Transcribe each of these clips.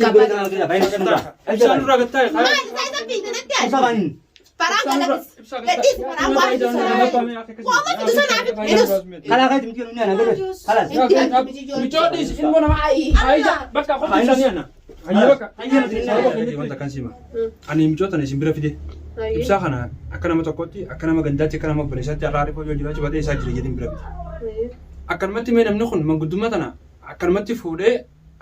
Bakka Ibsaan nurraa gattaa'e. Maal isaa isa fiidanatti Ibsaa ati? baaniin. Faraan galakis. Gadhiisi faraan waan Waama fidu sanaaf hidhus. Kalaa kayti miti nuti ana gadi. Kalaas. Michoo dhiisi ilmoo nama Aayisa bakka qofa ibsanii ana. Hayya bakka hayya wanta kan sima. Ani michoo tana isin bira fide. Ibsaa kana akka nama tokkotti akka nama gandaatti akka nama obboleessaatti har'a arifoo yoo jiraachuu baate isaa jira jedhin bira fide. Akkanumatti mee namni kun manguddummaa tana akkanumatti fuudhee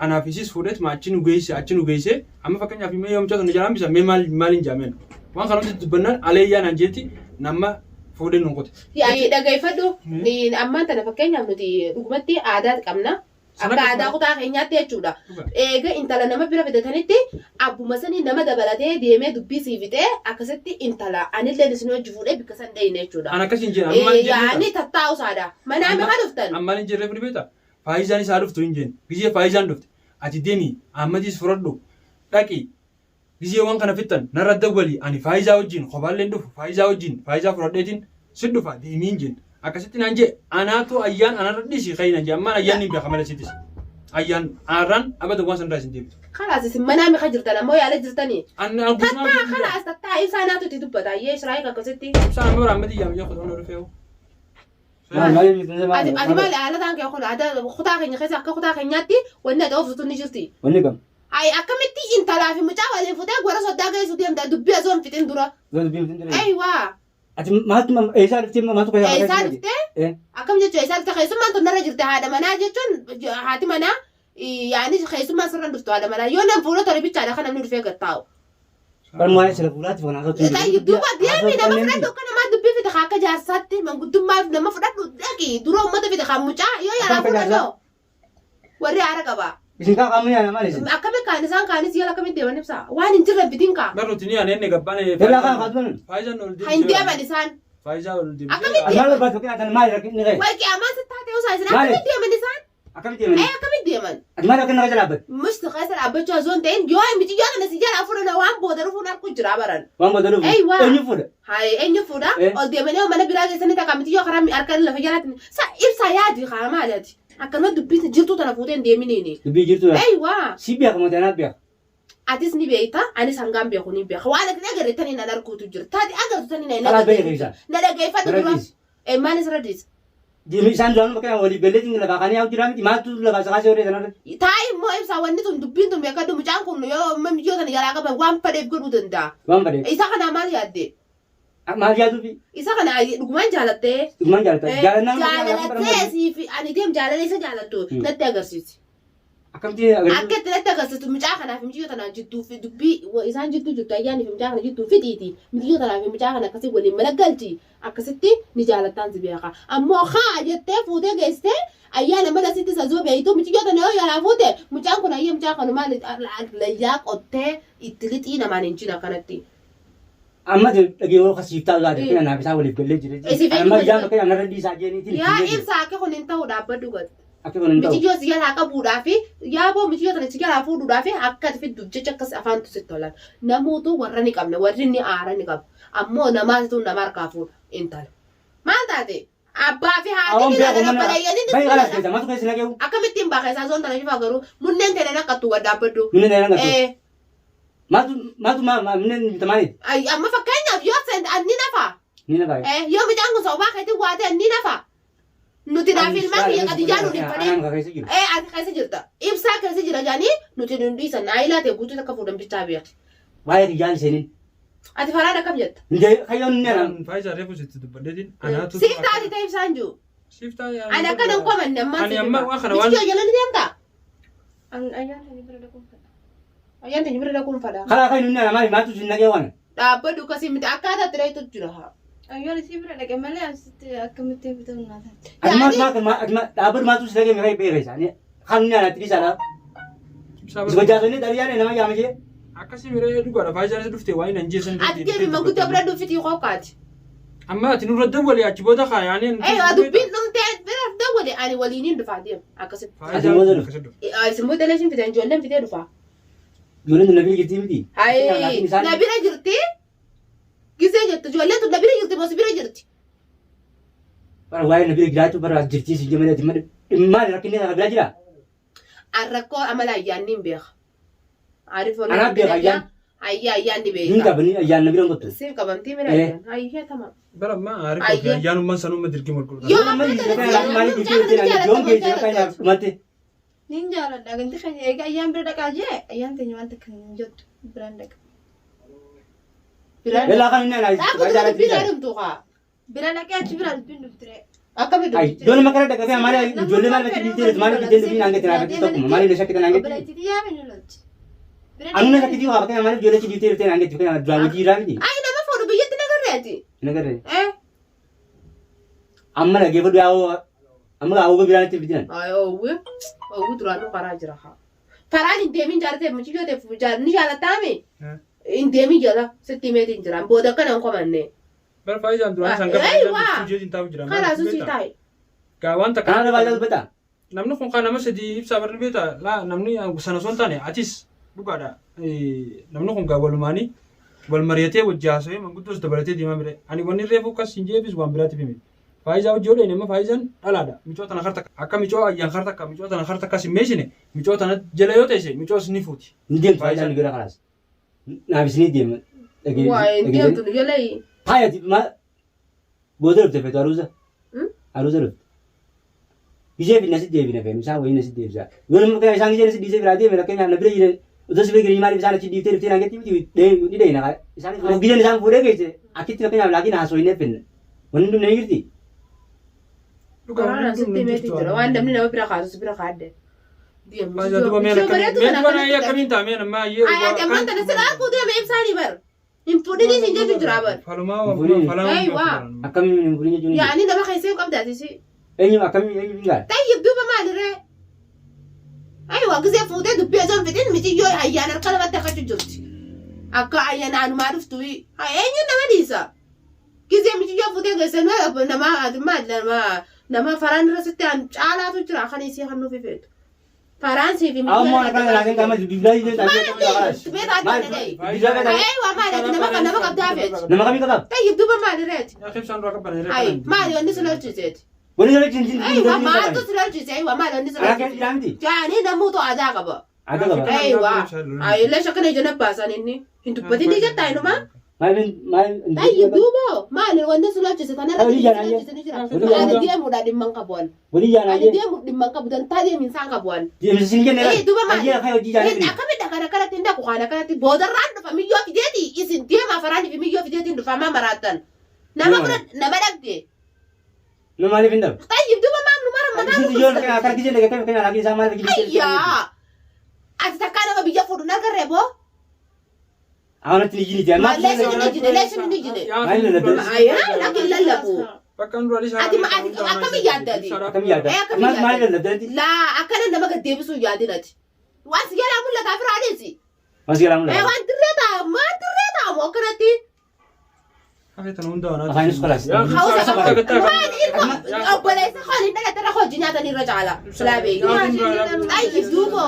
anaaf isiis fuudheetuma achi nu geesse achi nu geesse amma fakkeenyaaf mee yoo mucaa tana jalaan bisa mee maal maaliin jaameen waan kana hundi dubbannaan aleeyyaa naan jeetti nama fuudhee nuun qote. Yaa'ii dhageeffadhu. Ammaan tana fakkeenyaaf nuti dhugumatti aadaa qabna. Sana Akka akkasuma. aadaa kutaa keenyaatti jechuudha. Dhuga. Eega intala nama bira fidatanitti abbuma sanii nama dabalatee deemee dubbii sii fixee akkasitti intala anillee isin hojii fuudhee bikka san dheeyne jechuudha. An akkas hin jenne amma maal hin Yaa'anii jenne tattaa'u saadha. Manaa meeqa dhuftan? amma maal hin jirreef ni beektaa? Faayizaan isaa dhuftu hin jenne. Gizee faayizaan dhufte ati deemi Ahmadiis fudhadhu dhaqi gizee waan kana fixxan narra dawwali ani faayizaa wajjin kophaallee hin dhufu faayizaa wajjin faayizaa fudhadheetiin si dhufa deemii hin jenne. Akkasitti naan jee anaatu ayyaan anarra dhiisi kayi naan jee ammaan ayyaan ni beeka malee sitis. Ayyaan aarraan abada waan sanirraa isin deebitu. Kalaas isin manaa meeqa jirtan ammoo yaala jirtanii? An an guutumaa Tattaa kalaas tattaa ibsaa naatu itti dubbata. Ayyee Israa'el akkasitti. Ibsaan amma bara Ahmadii yaamee kutaa dhufee. Maal maal miti maal. Ati ati maali haala taan kee kun aadaa kutaa keenya keessa akka kutaa keenyaatti wanni ati ooftu ni jirti. Wanni kam? Ay akkamitti intalaa fi mucaa waliin futee gara soddaa geessu deemta dubbii osoo hin fixin dura. Yoo dubbii miti dura. Eywaa. Ati maaltu eessaa dhuftee maaltu keessa Eessaa dhuftee? Akkam jechuun eessaa dhuftee keessummaan tun narra jirti haadha manaa jechuun haati manaa yaani keessummaan sirra hin dhuftu haadha manaa yoo nan fuula tole bichaadha kan namni dhufee gad taa'u. Barmaa sila fuulaatti fanaa sochii. Tayyib duuba deemi nama fudhadhu akka namaa dubbii fide akka jaarsaatti manguddummaaf nama fudhadhu dhaqi dura uummata fide kan mucaa yoo yaalaa Akka jaarsaa? fudhadhu warri haara qaba. Isin kaa qaamni yaana maal isin? Akkami kaan isaan kaanis yala akkamitti deeman ibsa waan hin jirre fidin kaa. Bar nuti ni ani inni gabbaan Irraa kaan kaatu banan. Faayizaan ol Hin deeman isaan. Faayizaa ol deebisee. Akkamitti? Ati maal barbaadu fakkii atan maal rakkinni kee? Way qiyaamaa sitti taatee usaa isin Maali? akkamitti deeman isaan? Akkamitti deemanii? Ee akkamitti deeman? Ati maal rakkina keessa dhaabbatte? Musti keessa dhaabbachuu osoo hin ta'in yoo miciyyoo kana si jalaa fuudhan waan booda dhufuun harku jira baran. Waan booda dhufu. Eeywa. Eenyu fuudha? Haye eenyu fuudha? Eh. Ol deemanii mana biraa keessanii takka miciyyoo karaa harka lafa jalaatti sa ibsa yaadi kaa maali ati? Akkanuma dubbiin jirtuu tana fuutee hin deeminiini. Dubbii jirtu dha. Eeywa. Si beeka moo anaa beeka? Atis ni beekta, anis hangaan beeku ni beeka. Waan ati agarre tani nan arguutu jira. Taati agartu tani na hin Karaa agarre. beeka isaa. Na dhageeffadhu Bara dura. dhiisi. Eh, maal isirra dhiisa? Deemee isaan duraanuu bakka waliif galleetiin lafaa kaanii haa jiraa miti maaltu lafaa isa kaasee horee sanarratti. Taa'i immoo ibsaa wanni tun dubbiin tun beekadhu mucaan kun yoo miyyoo tana jalaa qaban waan fedheef godhuu danda'a. Waan fedheef. Isa kanaa maal yaadde? Maal yaaduufi? Isa kana dhugumaan jaalattee? Dhugumaan jaalatta. Jaalannaan Jaalattee siif ani deem jaalala isa jaalattu natti agarsiisi. Akkamitti agarsiisu? Akka itti natti agarsiistu mucaa kanaaf mucayyoo tanaan jidduu fi dubbii isaan jidduu jirtu ayyaanii fi mucaa kana jidduu fixiiti. Mucayyoo tanaa fi mucaa kana akkasii waliin mana galchi. Akkasitti ni jaalattaan si beeka. Ammoo haa jettee fuutee geessitee ayyaana mana sitti sazoo beektu mucayyoo tana yoo jalaa fuute mucaan kun ayyee mucaa kana maal layyaa qottee itti lixii namaan hin jin akkanatti. Amma dhagee yoo kasiif taa'u taate kana naaf isaa waliif gallee jira. Isiif Amma eenyu ijaan bakka narra dhiisaa jeeniitiin. Yaa ibsa akka kun hin ta'u dhaabbadhu gad. Akka kun hin ta'u. Miciyyoo si jalaa qabuudhaa fi yaaboo miciyyoo tana si jalaa fuudhuudhaa fi akka ati fidduuf jecha akkas afaantu sitti tolan. Namuutu warra ni qabna warri ni aara ni qaba. Ammoo namaatitu nama harkaa fuudha intala. Maal taate? Abbaa fi haati Awoon ni beeku lala mana. obboleeyyanin Bayi kalas keessa matu keessa naqeewu. Akkamittiin baa keessaa zoon tana shifaa garuu munneen teena naqqattu gad dhaabbadhu. Munneen teena naqqattu. Ee. Maaltu maaltu munneen bitamaanii? Ay, amma fakkeenyaaf yoo seente anni nafa. Ni nafa. Eh, yoo mucaan kun sobaa keetiin waatee anni nafa. Nuti naaf ilmaan kiyya qadiyyaa nu dhibbanii. Anaan keessa jiru. Eh, ati keessa jirta. Ibsaa keessa jira jaanii nuti nun dhiisan. Naayilaa ta'e guutuu takka fuudhan bichaa beeki. Waa'ee kiyyaan seeniin. Ati faraan akkam jetta? Ndee kayyoon inni anaan. Faayisaa reefu sitti dubbadheetiin anaatu. Siif taati ta'e ibsaan jiru. Siif taati. Ani akka nan komanne ammaan Ani amma waan kana waan. Miti jala ni deemtaa? Ayyaan tani bira dhaquun fedha. Ayyaan tani bira dhaquun fedha. Karaa kan inni anaa maali maaltu sin naqee waan. Dhaabbadhu akkasii miti akkaataa itti dhayitu jira haa. Ayyaan isii bira dhaqe malee asitti akkamitti bitamu naa taate. Ati maal maal dhaabbadhu maaltu sin naqee meeqa beeka isaanii. Kan inni anaa dhiisaa dha. Is gojaasonni xaliyaan nama yaama jee. Akkasii miree dhugaadha faayisaan isa dhufte waan hin jeessan. Ati deemi manguddoo bira dhufitii kookaati. Amma ati nurra dawwali achi booda kaayaanii. Eh, dubbiin dhumtee bira dawwali ani waliin dhufaa deemu akkasitti. Ati immoo dhufe. Isin booda isin fite ijoolleen fitee dhufaa. Ijoolleen tun na bira jirti miti. Hayi na bira jirti. Gisee jettu ijoolleen tun na bira jirti moo si bira jirti. Bara waa'ee na bira jiraachuu bara as jirti si jemee ati maal rakkinni kana bira jira? An rakkoo amala ayyaanni hin beeka. Arifoon Anaaf beeka ayyaan. Ayyaa ayyaan ni Hin beeka. qabani ayyaan na bira hin kottu. Siif qabamtii mira Eh. ayyaan. Ayyaa tamam. Bara ammaa aarifoo fi Ayyee. ayyaanummaan sanuma dirqii wal godhatan. Yoo Amma amma dhiisee tana kana maaliif mucaa dhiisee kana dhufte yoom jaalata geesse fakkeenyaaf dhumatti. Nin jaaladha ganti keenya egaa ayyaan bira dhaqaa jee ayyaan teenya waan takka hin jettu biraan dhaqa. Biraan. Yallaa kan inni anaa Dhaabbata jaalatti dubbii jaalatti. dhaadhumtu kaa. Bira dhaqee achi bira dubbiin dhuftire. Akkamitti Ay, dubbitti? yoon nama kana dhaqafee maali ijoollee maal bakki dhiiftee jirtu maal dhiiftee dubbiin hanga itti naafatti tokkuma maaliif na shakkitan hanga itti. Obboleettii yaame nu lolchi. Bira Anu na shakkitii waa fakkeenya maaliif ijoollee achi dhiiftee jirtee hanga itti fakkeenya duraan hojii irraa miti. Ay nama fuudhu biyyatti nagarreeti. Hin agarre. Eh. Amma dhageeffadhu yaa'oo amma gaa'oo biraan itti fitinan. Ay oowwi oowwi duraanuu karaa jira haa. Karaan hin deemin jaalatee mucayyoo ta'e ni jaalattaame. Hin deemin jala sitti himeetiin jira booda akkana hin komanne. Bara faayidaan duraan isaan Ah, aywa. Hojii taa'u jira. Karaa susii taa'e. Gaa waan takka. Kanaan irraa dubbata. Namni kun kan nama sadii ibsaa barri beekta laa namni sana osoo hin taane atis dhugaadha. Namni kun gaa walumaanii wal mari'atee wajji haasa'ee manguddoos dabalatee deemaa bire. Ani wanni reefu akkas hin jeefis waan biraatiif hime. Faayizaa hojii olee nama faayizaan dhalaadha. Micoo tana karta akka micoo ayyaan karta akka micoo tana karta akkas hin meeshine micoo tana jala yoo teesse micoos ni fuuti. Ni deemtu faayidaan gara kanaas. Naaf isinii deema. Waa hin deemtu nu jala. Haayati ma booda dhufte feetu aruuza. Aruuza dhufte. Gizee fi nasi deebina feenu isaan wayii nasi deebisa. Yoo namni fakkeenya isaan gizee nasi dhiisee biraa deeme fakkeenyaaf na bira jiran otoo si bira jiranii maaliif isaan achi dhiiftee dhuftee naan jetti miti ni dheeyna isaan gizeen isaan fuudhee geesse akkitti fakkeenyaaf laakiin haasoo finna. Wanni dhumne ni jirti. Karaan asitti himeetiin jira waan namni nama bira kaasu si bira kaadde. Faayizaa duuba mee akkamiin ta'a mee nama ayyee. Ay ati ammaan tana sila arguu deeme ibsaanii bar. Hin fuudhinis hin jechu jira bar. Falumaa Fuudhini. falamaa. Aywa. Akkamiin hin fuudhin jechuun. Yaani nama keessee qabda ati Eenyu akkamiin eenyu hin gaara. Tayyib duuba maalirree? Aywa gisee fuutee dubbii osoo hin fixin miciyyoo ayyaan harka lamatti akkachuu jirti. Akka ayyaana anumaa dhuftu eenyuun nama dhiisa? Gisee miciyyoo fuutee geesse nama maal nama nama faraan irra sitti aan caalaatu jira kan isii kan nuuf feetu. Faraan siif hin Amma waan akkana laakiin qaama bilbilaa jiran Maal? Aywa maal ati nama kan nama qabdaa feeti. Nama kamii qaba? Tayyib duuba maalirreeti? Yaa ibsaan dura qabban Ay maali wanni si lolchiseeti? Wani sana jin jin Aywa maaltu si lolchise? Aywa maali wanni si Alaa lolchise? keessa jira miti. Jaanii namuutu aadaa qaba. Aadaa qaba. Aywa. Ay leesha kana ija nabbaasan inni. Hin dubbatin ni jettaa inuma. Maal maal Tayyib duuba maali wanni si lolchise tanarra Walii si jaanaa lolchise ni jira. Walii Ani jaanaa. deemuudha dhimma hin qabu ani. Walii jaanaa Ani jee. deemu dhimma hin qabu dantaa deeminsaan qabu ani. Deemsa sin jenne Eh, duuba maali? Ayyee kan hojii jaanaa Hin akkamidha kana kanatti hin dhaqu kana kanatti boodarraan dhufa miyyoo fideeti isin deemaa faraanii fi miyyoo fideetiin dhufa maa maraattan. Nama Deema. bira nama dhabde. Nu maaliif hin dhabu? Tayyib duuba maal nu mara mataa Isin nu yoon kan akka gisee dhaqee kan laakiin isaan maaliif hojii Ayyaa! Ati takkaa nama biyya fuudhu nan garree boo? Amanatti ni jini jee. Mallee sin ni jine, lee sin ni jine. Ayyaa lakki hin lallabu. Bakka dura dhiisaa. Ati ati akkami yaadda ati? Akkam yaadda? Eh, akkami Maal maal yaadda? lallabdanti? Laa akkana nama gad deebisuu hin yaadin ati. Waan si jalaa mul'ata afiraadheesi. Mas jalaa Eh mul'ata. waan dirree ta'a maal dirree ta'a moo akkanatti? Afaanis khalaas. Hawsa qaba. Maal ilma obboleessa kan hin dhalatte irra hojii nyaatan irra caala. Silaa beeyi. Tayyib duuba.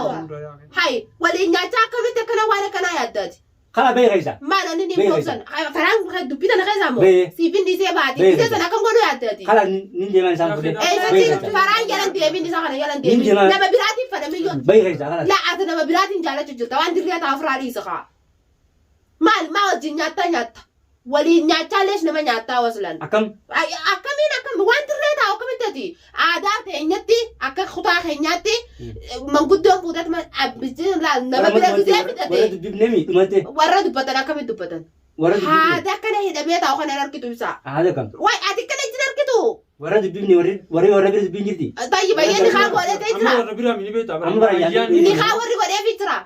Hai waliin nyaachaa akkamitti akkana waan akkanaa yaaddaati. Kana bee keessa. Maal inni ni Beeyi bobsan. Faraan dubbii tana keessaa moo? Beeyi. Siif hin dhiisee baati. Beeyi Dhiisee sana akkam godhuu yaaddaati? Kala nin deeman isaan fuudhee. Bee Eessatti keessa. faraan jalan deebiin isaa kana jalan deebiin. Nin deema. Nama biraatiin fadhamiyyoo. Bee keessa kala. Laa ati nama biraatiin jaalachuu jirta waan dirree ta'a ofirraa dhiisa kaa. Maal maa wajjin nyaattaa nyaatta. Waliin nyaachaa lees nama nyaattaa waslan. Akkam Ay, Akkamiin akkam waan dirree taa'u akkamitti ati aadaa teenyatti akka kutaa keenyaatti manguddoon fuuteet abbichi laal nama bira gisee warra fidate dubbifne mi dhumate warra dubbatan akkamitti dubbatan. warra dubbifne. Haada akkana hidhamee taa'u kana hin argitu ibsaa. Haada kam Waay ati akkana hin argitu. warra dubbifne warri warri warra bira dubbin jirti. Tayyib bayyee ni kaa godhatee jira. Warra biraa mini beektaa. Amma bara ayyaan Ni kaa warri godheefi jira.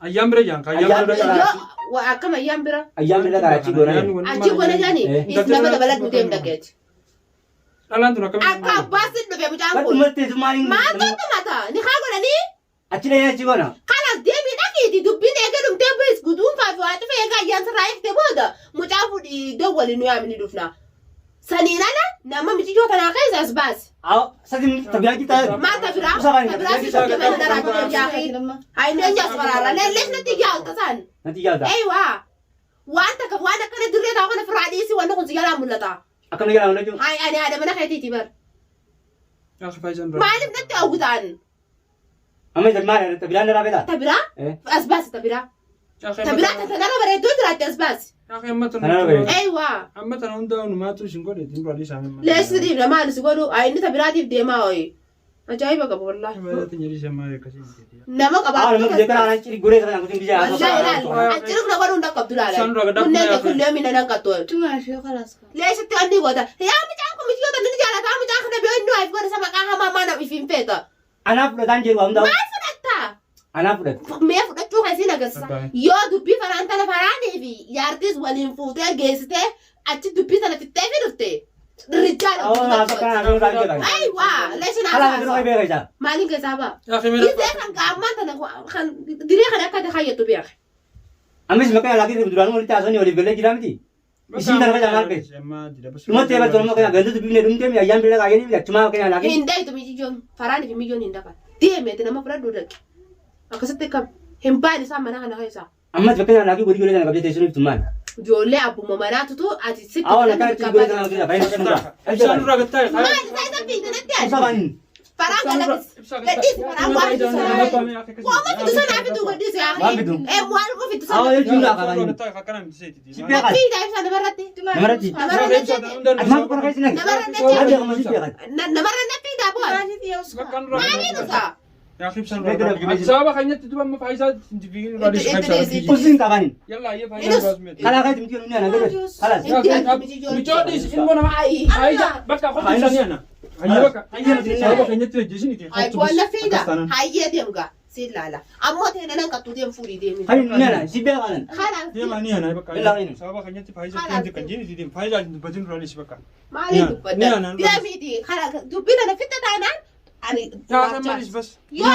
Ayyaan bira jaan. Ayyaan bira jaan. Yoo akkam ayyaan bira. Ayyaan bira karaachii goona jedhe. Achi goona jaani Eh. is nama dabaladhu deem dhaqeeti. Dhalaan tun akkamitti. Akka abbaas dhufe mucaan kun. Dhumate maaliin Maaltu dhumata? Ni kaa godhanii achi dhahee achi goona. kanas deemii dhaqiiti dubbiin eega dhumtee bu'is guduunfaa fi waa cufa eega ayyaan sirraa eegte booda mucaa fuudhii dawwali nu yaamni dhufna. Saniin ala nama miciyyoo tanaa keessa as baasi. Aw sadi tabiyaa jirta. Maal tabiraa? Usa kan Tabiraa si tokko mana daraa tokko yaaqii. Hayi eenyu as waraara. Leellees natti yaa'u tasaan. Natti yaada. Eeywa. Waan takka waan akkana dirree taa'u kana firraa dhiisi wanni kun si jalaa mul'ata. Akkam jalaa mul'atu? Hayi ani haadha mana keetiiti bar. Maaliif natti hawwitaan? Amma isa maal irratti biraan irraa beektaa? Ta biraa Eh. as baasi ta biraa. Ta biraa ta tanarra bareedduu jiraatte as baasi. Amma Tanarra bareeddu. Eewwaa. Amma tana hundaa numaatu isin godhe ittiin dura dhiisaa. Leessi dhiifna maal si godhu? Haa inni ta biraatiif deemaa ooyi. Ajaa'iba qaba wallaahi. Nama Haa qabaatu. nama biyya kana anaan ciri goree sana kutin biyya Wallaahi ilaali. Achirri na godhuun dhaqqabdu ilaala. Isaan dura gaddaa Kunneen kun kullee mina nan qattu. Tumaa fi khalaas. Leesitti wanni goota. Yaa mucaan kun mijiyoota ni jaalataa mucaa kana biyoo inni waayif godha isa maqaa hamaa maa nam ifiin feeta. Anaa fudhataan jedhu waa hundaa. Maal fudhattaa? Anaa fudhata. Mee fudhachuu kan isin agarsiisa. Abbaa. Yoo dubbii faraan tana faraanii fi jaartiis waliin fuutee geessitee achi dubbii sana fixxee fi dhufte. Rijaala. Awwa maaf akkana haasa'uu isaan jedhan. Ayiwaa leeshin Alaa kan haasa'u. beeka isaa. Maaliin keessaa ba'a? Gisee kan gaammaan tana kan diree kana akka kayyattu beeka. Ammas maqaa laakiin duraanuu walitti haasa'anii waliif galee jira miti. Isin tana facaafaa argate. Dhumatti eegalte Oromoo keenya ganda dubbifne dhumtee mi ayyaan bira kaayanii mi achumaa keenya laakiin. Hin daytu miyyoon faraanii fi miyyoon hin dhaqan. Deemeeti nama fudhadhu dhaqi. Akkasitti kam hin baane isaan mana kana keessaa. Ammas fakkeenya laakiin godii ijoollee kana qabdee teessoo ibsu maal? Ijoollee abbuma manaatutu ati sitti Awwa lakkaa itti ijoollee kana qabdee baay'ee nurra. Ibsaan nurraa gattaa. Maal isaa isa fiitanatti ati? Ibsa baaniin. Faraan galakis. Gadhiisi faraan waan fidu sana. Waama fidu sanaa fidu gadhiisi yaa. Waan fidu. Ee waan fidu Awwa sana. jechuun laa qabaanii. Sibbee qaali. Fiida ibsa namarratti. Namarratti. Ati maal qofa keessa naqe? Maal beekama sibbee qaali. Namarra fiida bu'aa. Maaliin isaa? Sababa keenyatti duba amma faayisaa Usiin qabaanii. Yalla ayyee faayisaa Kalaa keetti miti nuti ana gadi. Kalaas. Michoodhis ilmoo nama faayisaa bakka qofti isaanii ana. Hayyee bakka hayyee sababa keenyatti hojjeessin itti Ay bolla fiida. Hayyee deemgaa. Siin laala. Ammoo ta'e nan qattu deem fuudhii deemi. Hani nuti ana sibbee qaalan. Kanaaf Deemanii ana bakka Yalla hayyee. sababa keenyatti faayisaa itti kan jiru itti faayisaa dubbatiin duraanis bakka. maaliin Ni dubbadda? ana. Deemiiti. Dubbii tana fitta taanaan ani. Yaa kan malis bas. Yoo